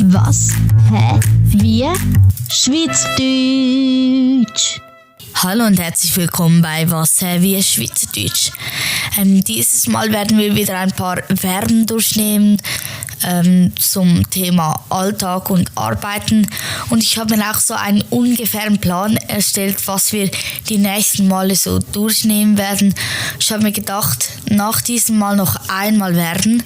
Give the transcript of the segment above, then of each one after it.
Was? Hä? Wie? Schweizerdeutsch. Hallo und herzlich willkommen bei Was, hä, wie Schweizerdeutsch. Dieses Mal werden wir wieder ein paar Verben durchnehmen zum Thema Alltag und Arbeiten. Und ich habe mir auch so einen ungefähren Plan erstellt, was wir die nächsten Male so durchnehmen werden. Ich habe mir gedacht, nach diesem Mal noch einmal Verben,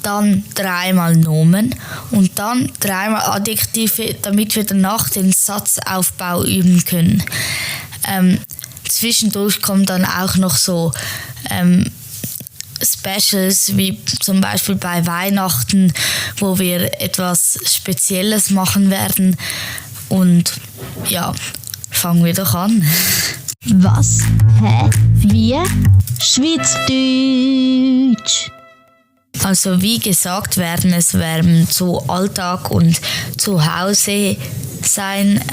dann dreimal Nomen und dann dreimal Adjektive, damit wir danach den Satzaufbau üben können. Zwischendurch kommen dann auch noch so Specials, wie zum Beispiel bei Weihnachten, wo wir etwas Spezielles machen werden. Und ja, fangen wir doch an. Was? Hä? Wie? Schweizerdeutsch. Also wie gesagt werden es Verben zu Alltag und zu Hause sein.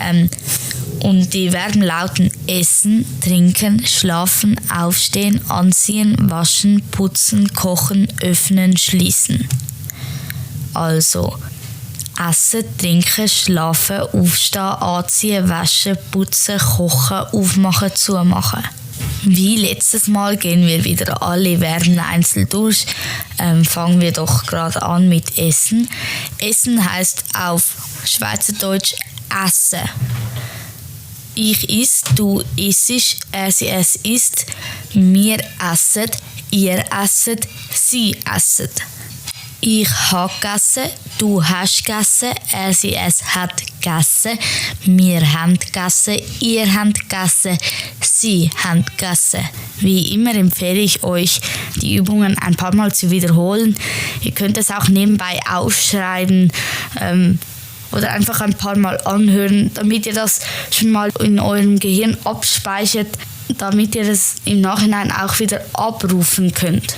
Und die Verben lauten essen, trinken, schlafen, aufstehen, anziehen, waschen, putzen, kochen, öffnen, schließen. Also essen, trinken, schlafen, aufstehen, anziehen, waschen, putzen, kochen, aufmachen, zumachen. Wie letztes Mal gehen wir wieder alle Verben einzeln durch. Fangen wir doch gerade an mit Essen. Essen heißt auf Schweizerdeutsch essen. Ich iss, du issisch, er, sie, es isst, wir essen, ihr esset, sie essen. Ich habe gegessen, du hast gegessen, er, sie, es hat gegessen, wir haben gegessen, ihr habt gegessen, sie haben gegessen. Wie immer empfehle ich euch, die Übungen ein paar Mal zu wiederholen. Ihr könnt es auch nebenbei aufschreiben, oder einfach ein paar Mal anhören, damit ihr das schon mal in eurem Gehirn abspeichert, damit ihr das im Nachhinein auch wieder abrufen könnt.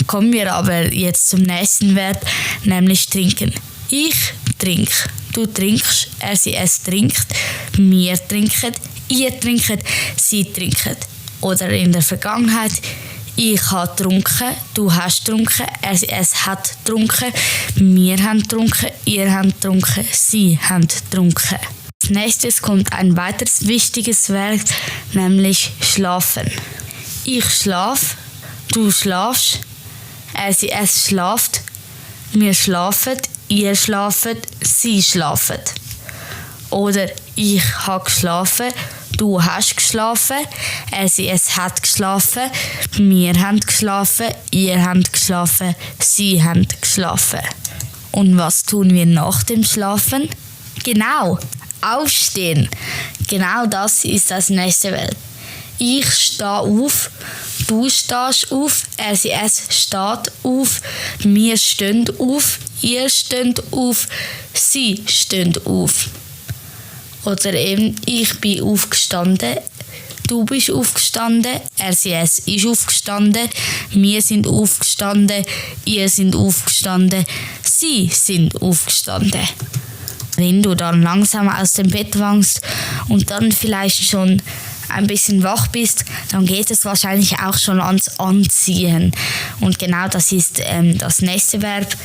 Kommen wir aber jetzt zum nächsten Verb, nämlich trinken. Ich trinke, du trinkst, er, sie, es trinkt, wir trinken, ihr trinkt, sie trinken. Oder in der Vergangenheit, ich habe getrunken, du hast getrunken, er, sie, es hat getrunken, wir haben getrunken, ihr habt getrunken, sie haben getrunken. Als nächstes kommt ein weiteres wichtiges Verb, nämlich schlafen. Ich schlafe, du schlafst, er, sie, es schlaft, wir schlafen, ihr schlaft, sie schlafen. Oder ich habe geschlafen, du hast geschlafen, er, sie, es hat geschlafen, wir haben geschlafen, ihr habt geschlafen, sie haben geschlafen. Und was tun wir nach dem Schlafen? Genau, aufstehen. Genau das ist das nächste Verb. Ich stehe auf, du stehst auf, er, sie, es steht auf, wir stehen auf, ihr steht auf, sie stehen auf. Oder eben, ich bin aufgestanden, du bist aufgestanden, er, sie, es ist aufgestanden, wir sind aufgestanden, ihr sind aufgestanden, sie sind aufgestanden. Wenn du dann langsam aus dem Bett wankst und dann vielleicht schon ein bisschen wach bist, dann geht es wahrscheinlich auch schon ans Anziehen. Und genau das ist das nächste Verb.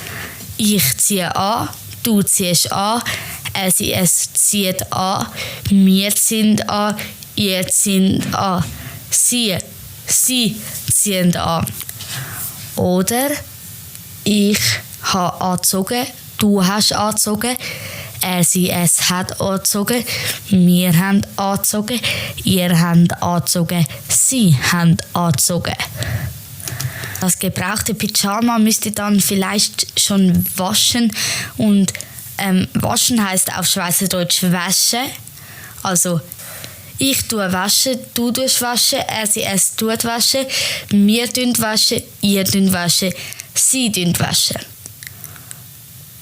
Ich ziehe an, du ziehst an, er, sie, es zieht an, wir ziehen an, ihr zieht an, sie ziehen an. Oder ich habe angezogen, du hast angezogen, er, sie, es hat angezogen, wir haben angezogen, ihr habt angezogen, sie haben angezogen. Das gebrauchte Pyjama müsst ihr dann vielleicht schon waschen. Und waschen heisst auf Schweizerdeutsch waschen. Also ich tue waschen, du tust waschen, er, sie, es tut waschen, wir tun waschen, ihr tun waschen, sie tun waschen.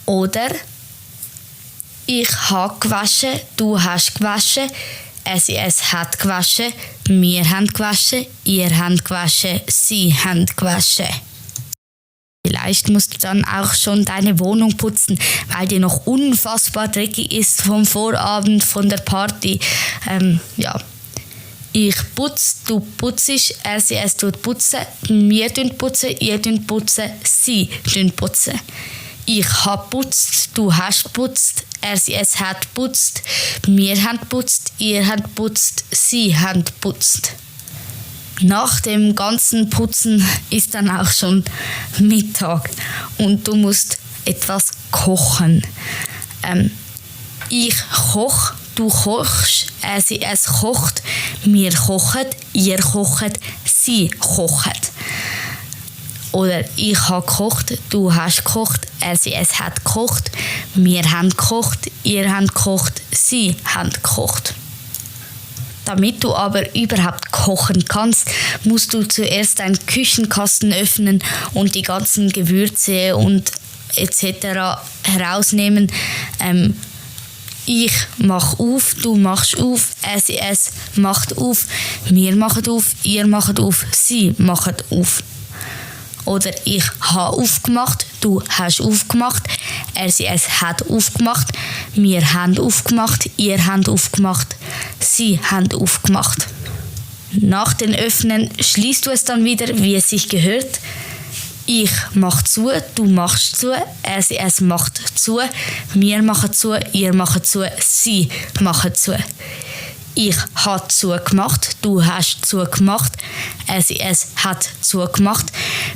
Oder ich habe gewaschen, du hast gewaschen, er, sie, es hat gewaschen, wir haben gewaschen, ihr habt gewaschen, sie haben gewaschen. Vielleicht musst du dann auch schon deine Wohnung putzen, weil die noch unfassbar dreckig ist vom Vorabend, von der Party. Ich putze, du putzt, er, sie, es tut putzen, wir tun putzen, ihr tun putzen, sie tun putzen. Ich habe putzt, du hast putzt, es hat putzt, wir haben putzt, ihr habt putzt, sie haben putzt. Nach dem ganzen Putzen ist dann auch schon Mittag und du musst etwas kochen. Ich koche, du kochst, es kocht, wir kochen, ihr kocht, sie kocht. Oder ich habe gekocht, du hast gekocht, es hat gekocht, wir haben gekocht, ihr habt gekocht, sie haben gekocht. Damit du aber überhaupt kochen kannst, musst du zuerst deinen Küchenkasten öffnen und die ganzen Gewürze und etc. herausnehmen. Ich mache auf, du machst auf, es macht auf, wir machen auf, ihr macht auf, sie macht auf. Oder ich habe aufgemacht, du hast aufgemacht, es hat aufgemacht, wir haben aufgemacht, ihr habt aufgemacht, sie haben aufgemacht. Nach dem Öffnen schließt du es dann wieder, wie es sich gehört. Ich mache zu, du machst zu, es macht zu, wir machen zu, ihr macht zu, sie machen zu. Ich habe zugemacht, du hast zugemacht, es hat zugemacht,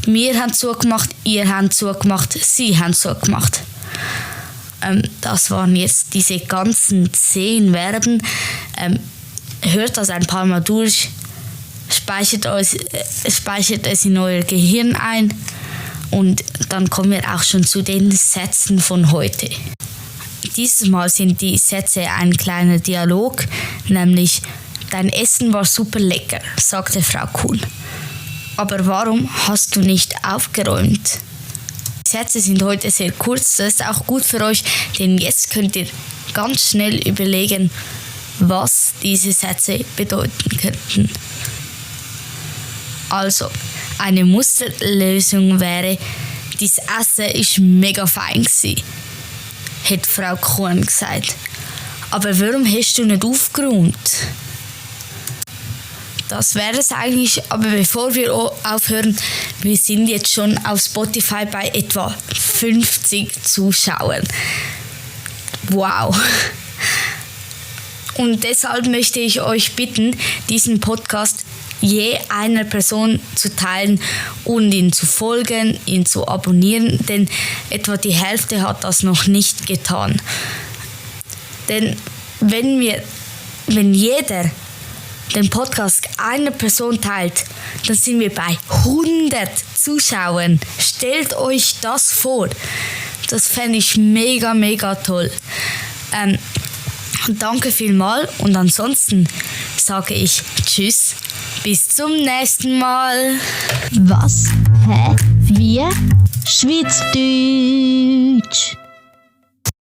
wir haben zugemacht, ihr habt zugemacht, sie haben zugemacht. Das waren jetzt diese ganzen 10 Verben. Hört das ein paar Mal durch, speichert es in euer Gehirn ein und dann kommen wir auch schon zu den Sätzen von heute. Dieses Mal sind die Sätze ein kleiner Dialog, nämlich: Dein Essen war super lecker, sagte Frau Kuhn. Aber warum hast du nicht aufgeräumt? Die Sätze sind heute sehr kurz, das ist auch gut für euch, denn jetzt könnt ihr ganz schnell überlegen, was diese Sätze bedeuten könnten. Also, eine Musterlösung wäre: Dieses Essen ist mega fein gewesen, hat Frau Kuhn gesagt. Aber warum hast du nicht aufgeräumt? Das wäre es eigentlich, aber bevor wir aufhören, wir sind jetzt schon auf Spotify bei etwa 50 Zuschauern. Wow! Und deshalb möchte ich euch bitten, diesen Podcast je einer Person zu teilen und ihn zu folgen, ihn zu abonnieren, denn etwa die Hälfte hat das noch nicht getan. Denn wenn jeder den Podcast einer Person teilt, dann sind wir bei 100 Zuschauern. Stellt euch das vor. Das fände ich mega, mega toll. Danke vielmals und ansonsten sage ich Tschüss. Bis zum nächsten Mal. Was? Hä? Wir? Schweizerdeutsch.